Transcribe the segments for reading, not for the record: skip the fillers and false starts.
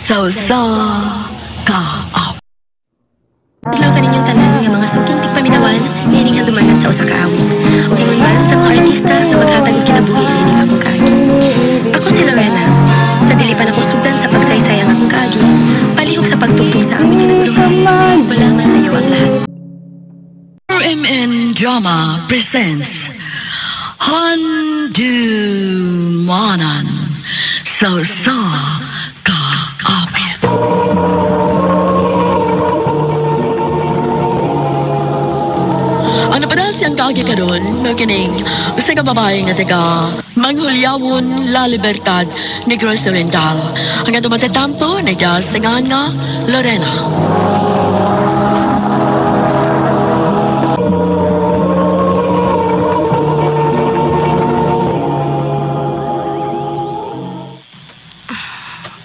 Sa usa ka awit. Adlaw kaninyong tanan nga mga suking tigpaminawan niining handumanan sa usa ka awit. Ug ingon man sa mga artista nga maghatag og kinabuhi niining akong kaagi. Ako si Lorena. Sa dili pa nako sugdan sa pagsaysay ang akong kaagi, palihog sa pagtugtog sa awit nga naguluhan. Wala man sayo ang lahat. RMN Drama presents Handumanan sa usa ka awit. Ang napadala siyang kaagi karon mao kining usa ka babae nga taga Manghulyawon, La Libertad, Negros Oriental. Ang atong matatampo nagasingan nga Lorena.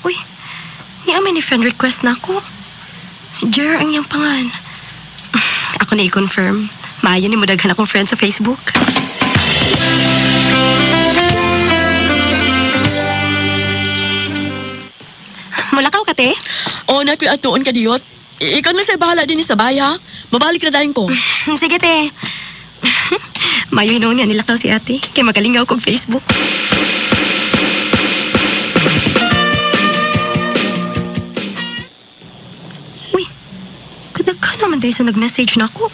Uy, niya may ni friend request na ako. Jer ang iyang pangan. Ako na i-confirm. Maayo ni mo daghan akong friend sa Facebook. Mulakaw ka, te? O, na ko'y atuon ka diyot. Ikaw na sa bahala din sa bahay, ha? Mabalik na dayon ko. Sige, te. Mayo noon niya nilakaw si ate. Kay magalingaw kong Facebook. Uy, kadaghan naman dahil sa nag-message na ako.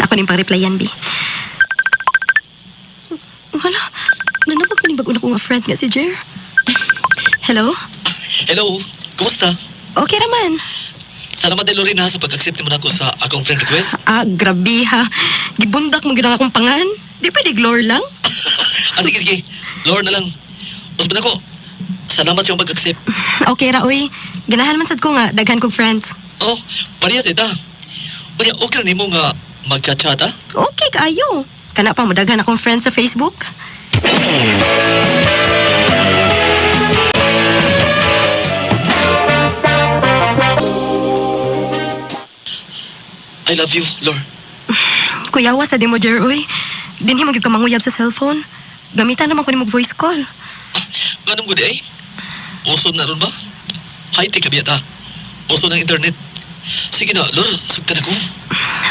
Ako na yung pang-replyan, B. Wala. Nanabag pa ni bago na ko nga friend nga si Jer. Hello? Hello, kumusta? Okay raman. Salamat din, Lorena, sa pag-accept mo na ako sa akong friend request. Ah, grabe ha. Gibundak mo gid ang akong pangan. Di pwede glor lang. Ah, sige, sige. Lord na lang. Usban ako. Salamat sa iyong pag-accept. Okay ra, uy. Ganahan man sad ko nga, daghan kong friends. Oh, parehas ita. Unya, okay na nimo nga mag-chat-chat, ha? Okay kaayo. Kana pa mo daghan akong friends sa Facebook. I love you, Lord. Kuyawa sa demo, Jer, uy. Dinhi mo gyud ka manguyab sa cellphone. Gamitan naman ko nimo voice call. Ganun gud eh. Uso na ron ba? High-tech ka biyata. Uso ng internet. Sige na, Lord, sugtan ako.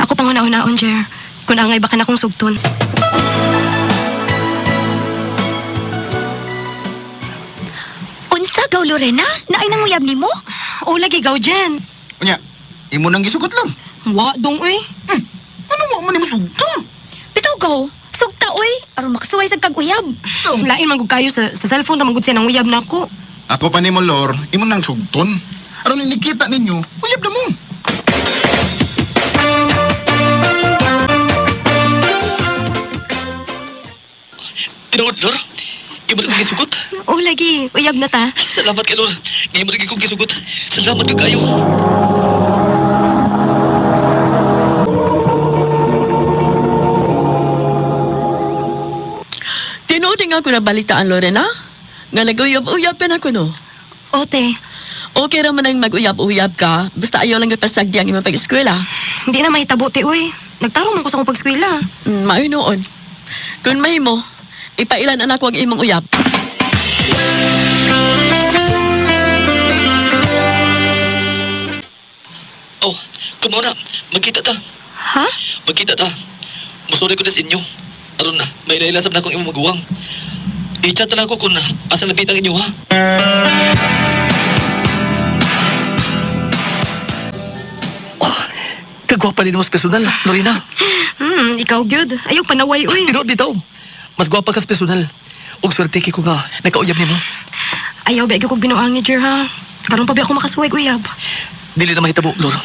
Ako pang una-unaon, Jer. Kung angay baka na akong sugton. Unsa gaw Lorena? Naay nanguyab nimo? O lagi gaw Jen. Unya, imo nang gisugot lang. Wa dong uy. Ano mo man nimo sugton? Bitaw gaw. Sugta oy, aron makasuway sad kag uyab. Lain man gud kayo sa cellphone na man gud siya nanguyab nako. Ako pa nimo, Lor, imo nang sugton. Aron inikita ninyo, uyab na mo. Tinuod, Lor. Imo na kong gisugot. O lagi, uyab na ta. Salamat kay Lor. Ngayon mo lagi kong gisugot. Salamat kay kayo. Tinuod nga ako na balitaan, Lorena. Nga nag-uyab-uyab ka na ko, no? Ote, Okay ra man ang mag-uyab-uyab ka. Basta ayaw lang pasagdi ang imong pag-eskwela. hindi na mahitabo te uy. Nagtarong man ko sa akong pag-eskwela. Maayo noon. Kung mahimo, ipailan anak ko ang imong uyab. Oh, kumo na. Magkita ta. Ha? Magkita ta. Musuri ko na sa inyo. Aron na, may nailasab na akong imong maguwang. I-chat na lang ako kung asa napit ang inyo, ha? Oh, kagwapa din mo sa personal, Lorena. Ikaw gyud. Ayaw panaway uy. Tinuod bitaw. Mas gwapa ka sa personal. Ug swerte kay ko nga nakauyab nimo. Ayaw ba kog binuangi, Jer, ha? Karon pa ba ako makasuway uyab? Dili na mahitabo, Lor.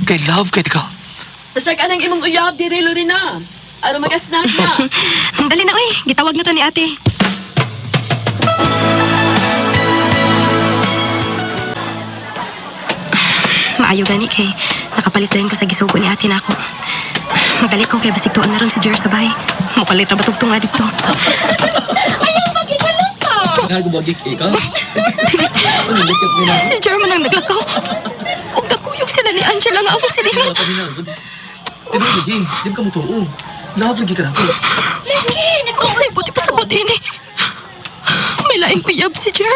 Kay love kay ka. Basta ka ng imong uyab, dire, Lorena. Aron magasnag na. Dali na uy, gitawag na ta ni ate. Maayo gani kay nakapalit din ko sa gisugo ni ate nako. Magalit ko kay basig tuon na ron si Jer sa bahay. Mukalit ra batugtong nga dito. Ayaw magikalong ka. Nagubagik ikaw. Ano likap nila? Si Jer man ang naglakaw. Ug nakuyog sila ni Angela nga ako sila. Tinuod lagi, di ka mo tuo. Love lagi ka na ako. Lagi, Ay, buti pa sa buti ni. May laing uyab si Jer.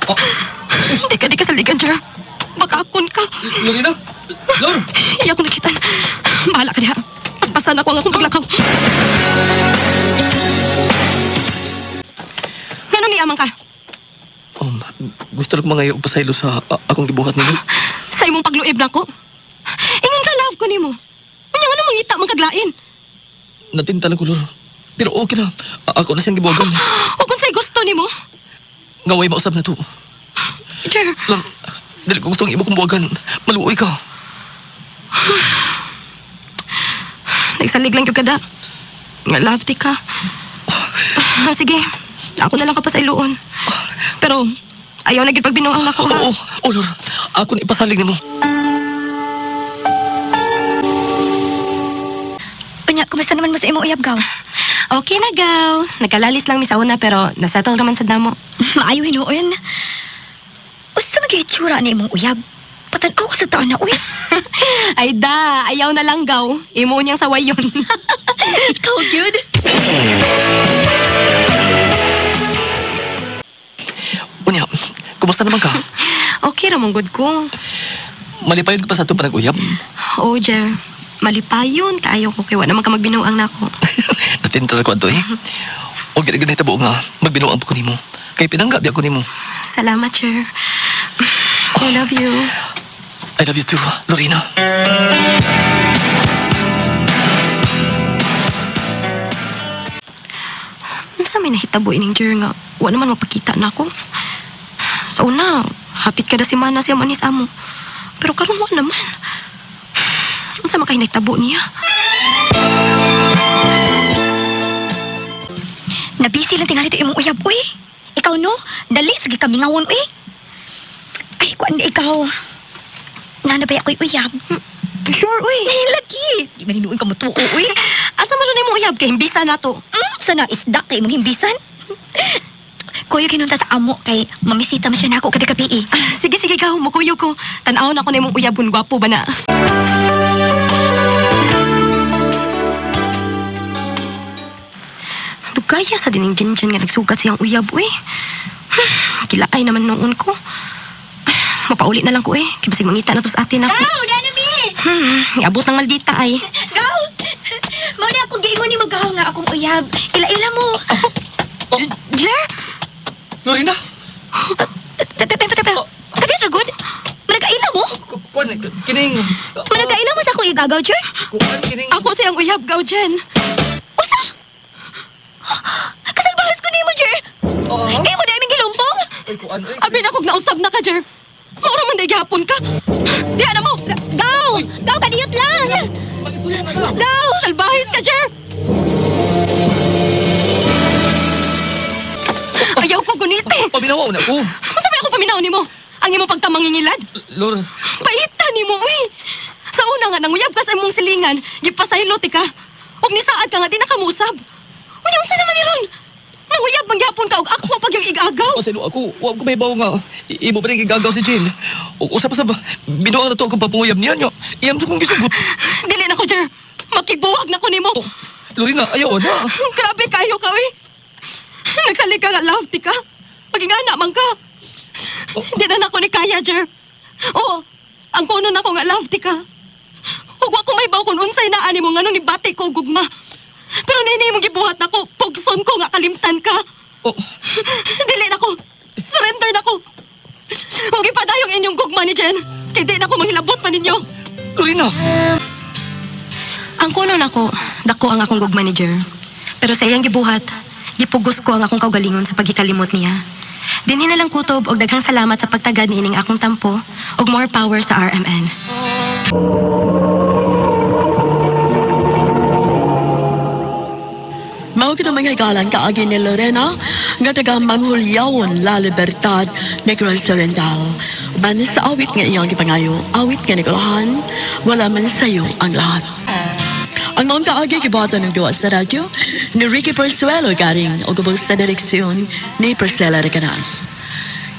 Oh. Di ka saligan, Jer. Baka akon ka. Lorena? Lor! Iya ko nakitan. Bahala ka diha. Paspasan ako ang akong paglakaw. Ngano ni amang ka? Gusto lang mga iyo pasaylo sa akong gibuhat nimo. Sa imong pagluib nako. Ingon ka love ko nimo. Unya ngano mangita man kaglain. Natinta lang ko, Lor. Pero okay na. Ako na siyang gibuhagan. O kung sa'y gusto nimo. Nga way mausab na to. Jer, Lor, dili ko gustong imo kong buwagan. Maluoy ka. Nagsalig lang yung kada. Nga love ti ka. Sige, ako na lang ka pa sa iluon. Pero, ayaw na gid pagbinuang nako ha. Oo, oh, Lor. Ako na ipasalig nimo. Unya, kumusta naman mo sa imong uyab, Gaw? Okay na, Gaw. Nagkalalis lang mi sa una pero nasettle naman sa damo. Maayo hinuon. Usa man itsura ni imong uyab. Patan-aw ka sa taon na, uy. Ay da, ayaw na lang, Gaw. Imo niyang saway yun. Ikaw, gyud. Unya, kumusta naman ka? Okay ra mong good ko. Malipayon ka pa sa itong panag-uyab. Oo, Jer. Malipayon kaayo ko kay wa naman ka magbinuang nako. Natinta ko ato eh. O gina ganito nga, magbinuang po ko nimo. Kay pinangga biya ko nimo. Salamat, Jer. I love you. I love you too, Lorena. Unsa may nahitabo ining Jer nga wa naman mapakita na ako. Sa una, hapit kada semana siya manis amo. Pero karon wa naman. Unsa man kay nahitabo niya? Nabisi lang tingali to imong uyab, uy. Ikaw no, dali sige kami ngawon, uy. Ay, kuan ikaw. Nanabay ako'y uyab. Sure, uy. Ay, lagi. Di man hinuon ka mo tuo, uy. Asa man siya imong uyab kay himbisa na to? Sana isda kay imong himbisan. Kuya kinunta sa amo kay mamisita man siya nako kada gabi eh. Sige, sige, gaw. Mukuyo ko. Tan-aw na ko na imong uyab kung gwapo ba na. Dugaya sa dining Jinjin nga nagsugat siyang uyab, uy. Kilaay naman noon ko. Mapauli na lang ko eh. Kaya basig mangita na to sa atin ako. Gaw, Nana mi! Iabot ng maldita ay. Gaw! Mao na akong giingon nimo gaw nga akong uyab. Ila-ila mo. Jer? Lorena! Teka. Tabi sa good? Managaila mo? Kuan, kining... Managaila mo sa akong igagaw, Jer? Kuan, kining... Ako siyang uyab, gaw, Jen. Usa! Kasalbahas ko nimo, Jer! Oo. Di mo na imong gilumpong? Ay, kuan, ay. Abi na kog nausab na ka, Jer. Maura man day gihapon ka. Diya na mo! Gaw! Gaw, kadiyot lang! Gaw! Salbahis ka, Jer! Ayaw ko gunite! Paminaw na ko. Unsa may ako paminaw nimo? Ang imong pagkamangingilad? Lor, Paita nimo, uy! Sa una nga, nanguyab ka sa imong silingan, gipasaylo ti ka. Ug nisaad ka nga, di na ka muusab. Unya, unsa naman ni ron? Manguyab man gyapon ka, ug ako pag yung igagaw. pasaylo ako. Wa ko may bawo nga. Imo pa rin gigagaw si Jill. O usap sa binuang na to akong papanguyab niya nyo. Iyam sa kong gisugot. Dili na ko, Jer. Makigbuwag na ko nimo. Oh, Lorena, ayaw na. Grabe kayo ka, uy. Nagsalig ka nga, love ti ka. Maging anak man ka. Oh. Di na nako ni kaya, Jer. Oo, ang kuno na ko nga love ti ka. Ug wa ko may baw kung unsay naa nimo nganong nibati ko og gugma. Pero nini imong gibuhat nako, pugson ko nga kalimtan ka. Oh, Dili na ko. Surrender na ko. Huwag ipadayong inyong gugma ni Jen. Kay di na ko manghilabot pa ninyo. Lorena. Ang kuno nako, dako ang akong gugma ni Jer. Pero sa iyang gibuhat, gipugos ko ang akong kaugalingon sa paghikalimot niya. Dinhi na lang kutob og daghang salamat sa pagtagad niining akong tampo og more power sa RMN. Mao kita mga higalan kaagi ni Lorena nga taga Manghulyawon La Libertad, Negros Oriental. Uban sa awit nga iyang gipangayo, awit nga Nicolahan, wala man sayo ang lahat. Ang mga kaagi gibuhatan ng duwa sa radyo ni Ricky Persuelo garing o gubos sa direksyon ni Priscilla Recanas.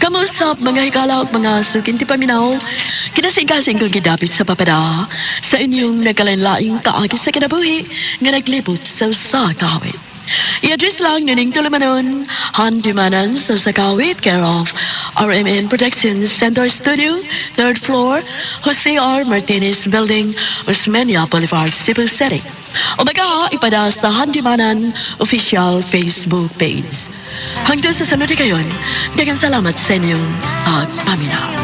Kamusap mga higala ug mga sukinti paminaw, kinasing-kasing kong gidapit sa papada sa inyong nagkalain-laing kaagi sa kinabuhi nga naglibot sa usa ka awit. I-address lang nining tulumanon, Handumanan sa Sakawit, care of RMN Productions Center Studio, 3rd floor, Jose R. Martinez Building, Osmeña Boulevard, Cebu City. O baga, ipada sa Handumanan official Facebook page. Hanggang sa sunod kayon, daghang salamat sa inyong pagpaminaw.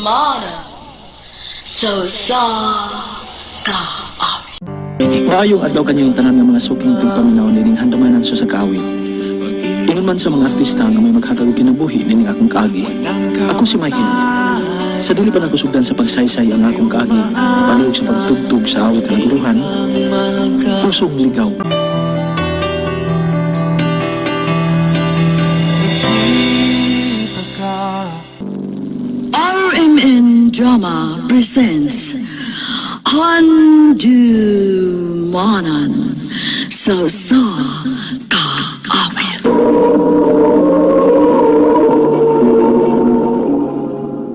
Handumanan so sa kaawit. Maayong adlaw kanyang tanan nga mga suking tigpaminaw nining handumanan sa kaawit. Ingon man sa mga artista nga may maghatag og kinabuhi nining akong kaagi. Ako si Michael. Sa dili pa nagkusugdan sa pagsaysay ang akong kaagi, palihog sa pagtugtog sa awit ng guruhan, pusong ligaw. RMN Drama presents Handumanan sa sa kaawit.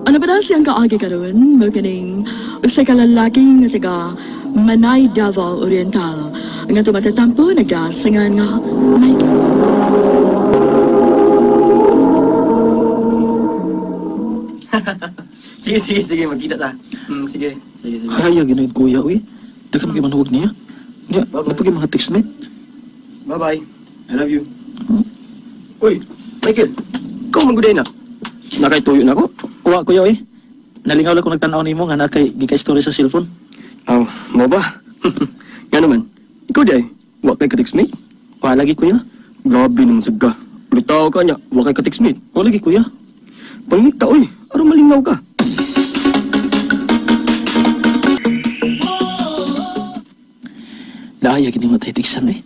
Ano ba na siyang kaagi karon? Maganing usa ka lalaki nga taga Manay, Davao Oriental nga tumatatampo nagasangan nga Michael. Sige, sige, sige, magkita ta. Sige, sige, sige. Haya ginoid kuya uy. Daghan kay manuwag niya. Nya, napagay mga text mate. Bye-bye. I love you. Uy, Michael, ikaw man na. Nakaituyo na ako. Kuha kuya uy. Nalingaw lang ko nagtan-aw nimo nga nakay gika-story sa cellphone. Aw, mo ba? Nga naman, ikaw di ay, wa kay ka-text mate? Wa lagi kuya. Grabe naman sagga. Ulitaw ka niya, wa kay ka-text mate. Wa lagi kuya. Pangita uy, aron malingaw ka. Laaya gini matay tiksan eh.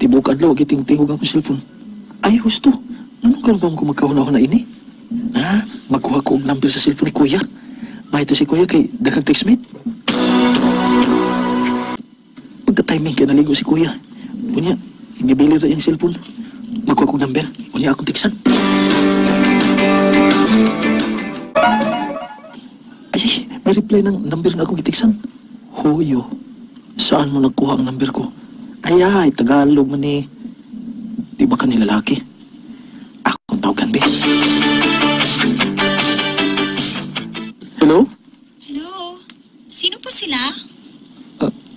Tibok adlaw giting tingog akong cellphone. Ay husto. Anong karon ba ko magkahuna-huna ini? Ha? Magkuha ko og number sa cellphone ni kuya. Mahito si kuya kay daghang text mate. Pagka-timing kay naligo si kuya. Unya, gibili ra iyang cellphone. Magkuha kog number. Unya akong tiksan. Ay, may reply ng number nga akong gitiksan. Hoyo. Saan mo nagkuha ang number ko? Ay, ay, Tagalog man eh. Di ba ka nilalaki? Akong tawagan, be. Hello? Hello? Sino po sila?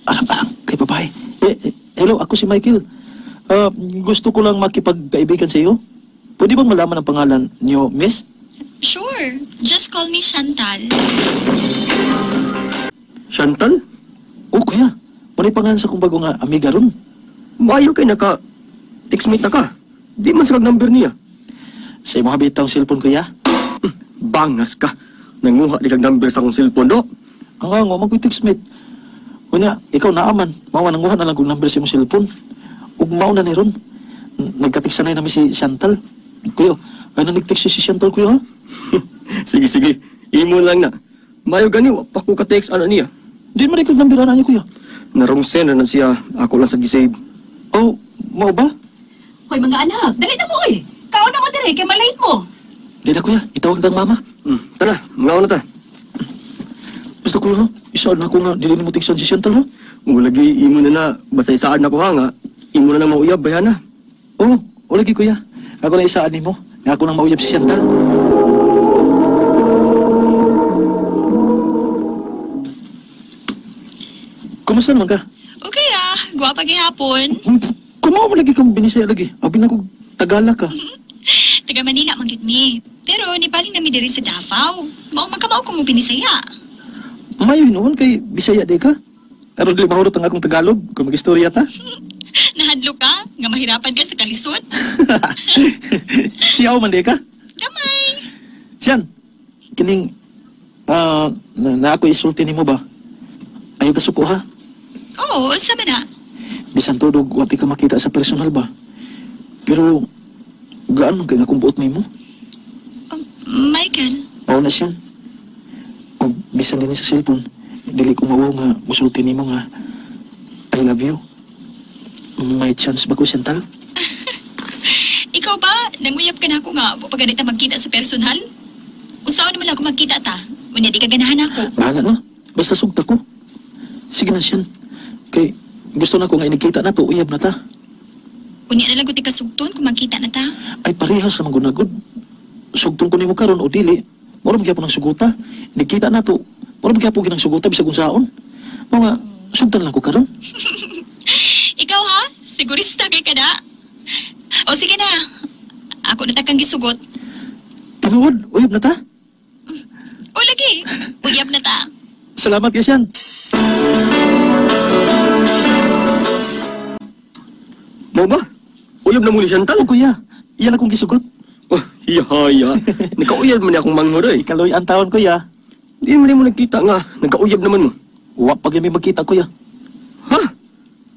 Arang-arang, kay babae. Hello, ako si Michael. Gusto ko lang makipagkaibigan sa iyo. Pwede bang malaman ang pangalan niyo, miss? Sure. Just call me Chantal. Chantal? Oh, kuya. Wala pangalan sa kong bago nga amiga ron. Maayo kay naka text mate na ka. Di man sa number niya. Sa imong habitang cellphone, kuya. Bangas ka. Nanguha di kag number sa akong cellphone do. Ang nga, mag text mate. Kunya, ikaw naaman. Mawa nanguha na lang kong number sa imong cellphone. Ug mao na ni ron. Nagkatiksanay namin si Chantal. Kuya, ano nag-text si Chantal, kuya? Sige, sige. Imo lang na. Maayo gani, wa pa ko ka-text ana niya. Di man ikaw number ana niya, kuya. Narong send na siya. Ako lang sa gisave. Oh, mao ba? Hoy mga anak, dali na mo eh. Kaon na mo dire kay malate mo. Di na kuya, itawag na ang mama. Tara, mga na ta. Basta kuya, isaan na ko nga, dili nimo tiksan si Chantal ha? O lagi, imo na na, basta isaan na ko ha nga. Imo na lang mauyab, bayan na. Oo, o lagi kuya. Ako na isaan nimo, nga ako nang mauyab si Chantal. Kumusta naman ka? Okay ra. Gwapa gihapon. Kumawa mo lagi kang binisaya lagi. Abi na kong Tagala ka. Taga Manila man gyud mi. Pero nibalhin nami diri sa Davao. Mao magkamao ko mo binisaya. Mayo noon kay Bisaya di ka. Aron dili mahurot ang akong Tagalog kung mag-istorya ta. Nahadlo ka nga mahirapan ka sa kalisod. Siyaw man di ka. Gamay. Siyan, kining na ako isulti nimo ba? Ayaw ka suko ha. Oo, unsa man na? Bisan tudog wati ka makita sa personal ba? Pero gaan man kay nga akong buot nimo. Michael. Mao na siya. Og bisan dinhi sa cellphone, dili ko mawaw nga musulti nimo nga I love you. May chance ba ko, Chantal? Ikaw ba? Nanguyab ka na ako nga. Wa pa ganita magkita sa personal. Kung saan naman ako magkita ta. Unya di ka ganahan ako. Bahala na. Basta sugta ko. Sige na siyan. Kay gusto na ko nga inikita na to, uyab na ta. Unya na lang ko ti kasugton kung magkita na ta. Ay parehas naman gunagod. Sugton ko nimo karon o dili. Mura man gyapon ang suguta. Inikita na to. Mura man gyapon ginang suguta bisag unsaon. Mga sugtan lang ko karon. Ikaw ha? Sigurista kay ka na. O sige na. Ako na ta kang gisugot. Tinuod, uyab na ta. O lagi. Uyab na ta. Salamat kay siyan. Mo ba? Uyab na muli Chantal. O kuya, iyan akong gisugot. Oh, hiyaya. Nagkauyab man akong manghod eh. Ikaloy ang taon kuya. Di man mo nagkita nga. Nagkauyab naman mo. Wa pa gyud may magkita kuya. Ha?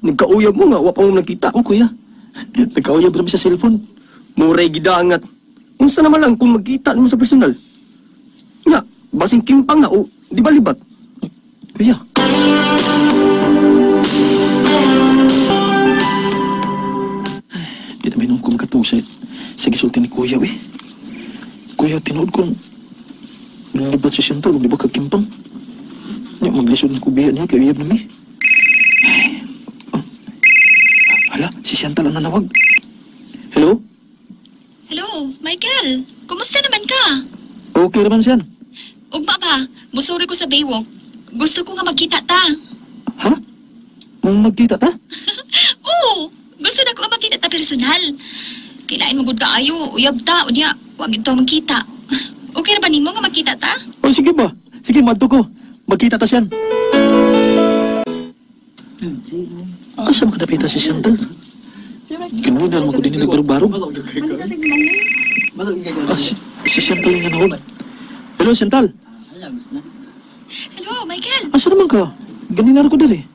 Nagkauyab mo nga, wa pa mo nagkita. O kuya, nagkauyab ra mi sa cellphone. Muray gidangat. Unsa naman lang kung magkita mo sa personal? Nga, basing kimpang na o di ba libat? Kuya. Ay, di na minum ko makatusa sa gisulti ni kuya, eh. Kuya, tinuod kong nalibat si Chantal, di ba kakimpang? Nya, maglisod na kubiya niya, kaya uyab na mi. Ay, oh. Hala, si Chantal ang nanawag. Hello? Hello, Michael. Kumusta naman ka? Okay naman siyan. Ugma ba? Musuri ko sa Baywalk. Gusto ko nga magkita ta. Ha? Magkita ta? Oo, gusto na ko nga magkita ta personal. Kailain mo gud kaayo, uyab ta, unya, wag ito magkita. Okay ra ba nimo nga magkita ta? O sige ba? Sige, madto ko. Magkita ta siyan. Asa makadapita si Chantal? Kinuha naman ko din nila barog-barog. Ah, si Chantal yung nanawag. Hello, Chantal. Hello, Michael. Asa naman ka? Ganin ko diri.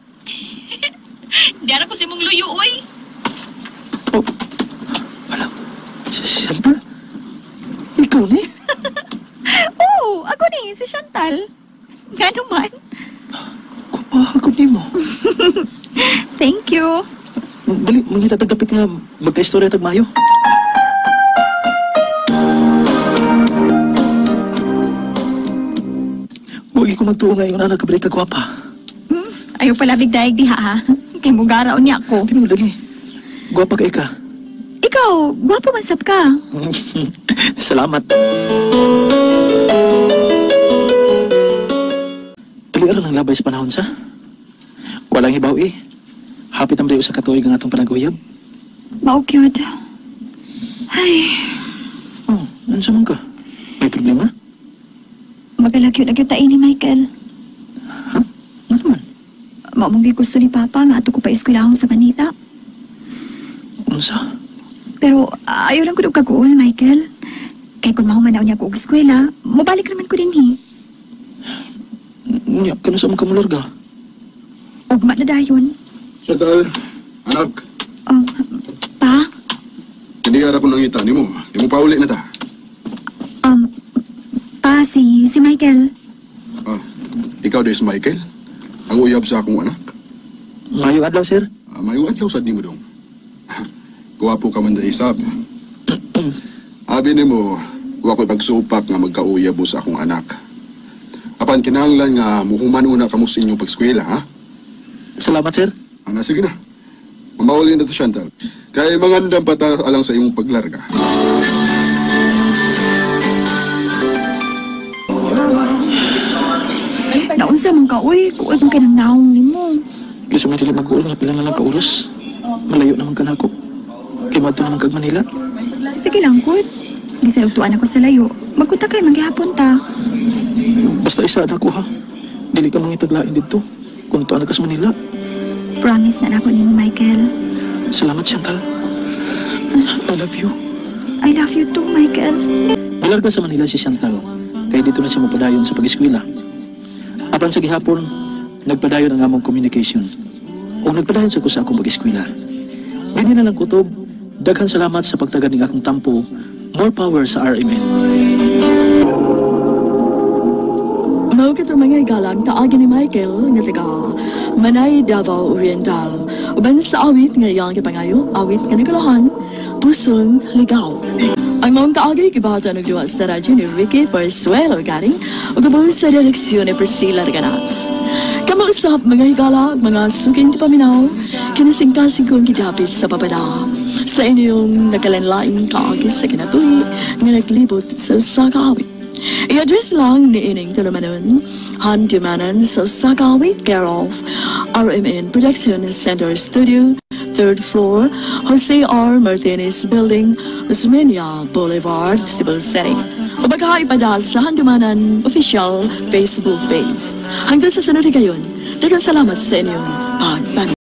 Diara ko sa imong luyo, oy. Oh. Hala, si Chantal? Ikaw ni? Oo, ako ni, si Chantal. Nga naman. Kupahagod ni mo. Thank you. Dali, mangita tagdapit nga magka-istorya tag mayo. Huwag ko magtuo ngayon, anak, kabalik ka gwapa. Ayaw pala bigdaig diha ha. Kay mugara unya ko. Tinuod lagi. Gwapa ka ika. Ikaw, gwapo man sab ka. Salamat. Dali aron ang labay sa panahon sa. Walang hibaw eh. Hapit ang dayo sa katuig ang atong panaguyab. Mao cute. Ay, Oh, ano man ka? May problema? magalagyo na gyud ta ni Michael. Ha? Ano naman? Mao mong gusto ni Papa nga ato ko pa eskwelahon sa Manila. Unsa? Pero ayaw lang ko og kaguol, Michael. Kay kung mahuman na unya ko og eskwela, mobalik naman ko dinhi. Nya, kano sa mga kamularga? Ugma na dayon. Chantal, anak, Pa, hindi ara ko nangita nimo. Di mo pauli na ta. Pa, si Michael. Ah, ikaw des Michael. Ang uyab sa akong anak. Ngayong adlaw, sir. Ah, mayong adlaw sad nimo dong. Guwapo ka man da isab. Abi nimo, wa ko'y pagsupak nga magkauyab mo sa akong anak. Apan kinahanglan nga muhuman una kamo sa inyong pagskwela, ha? Salamat, sir. Ana, sige na. Mamauli na to, Chantal. Kay mangandam pa ta alang sa imong paglarga. Naunsa man ka, uy. Kuol man kay ng naong nimo. Gusto mo dili mag-uol nga pila na lang ka oras. Malayo naman ka nako. Kay madto naman kag Manila. Sige lang, good. Bisag ugtuan ako sa layo. Magkunta kay manggihapon ta. Basta isa na ako ha. Dili ka mangitaglain didto. Kung tuan ka sa Manila. Promise na nako nimo, Michael. Salamat, Chantal. I love you. I love you too, Michael. Nilarga sa Manila si Chantal. Kay dito na siya mapadayon sa pag-eskwela. Apan sa gihapon, nagpadayon ang among communication. O nagpadayon sa ko sa akong pag-eskwela. Dini na lang kutob, daghan salamat sa pagtagad ng akong tampo. More power sa RMN. Mao kitong mga igalang kaagi ni Michael nga taga Manay, Davao Oriental. Uban sa awit nga iyang gipangayo, awit nga nagkalahan, Pusong Ligaw. Ang maong kaagi gibata og duwa sa radyo ni Ricky Barsuelo Garing ug uban sa direksyon ni Priscilla Reganas. Kamo usab, mga higala, mga suking paminaw, kinasingkasing kong gidapit sa babada sa inyong nagkalainlaing kaagi sa kinabuhi nga naglibot sa usa ka awit. I-address lang ni ining tulumanon, Handumanan sa usa ka awit, care of RMN Production Center Studio, third floor, Jose R. Martinez Building, Osmeña Boulevard, Cebu City. O baka ipada sa Handumanan official Facebook page. Hanggang sa sunod kayon, daghang salamat sa inyong pagpaminaw.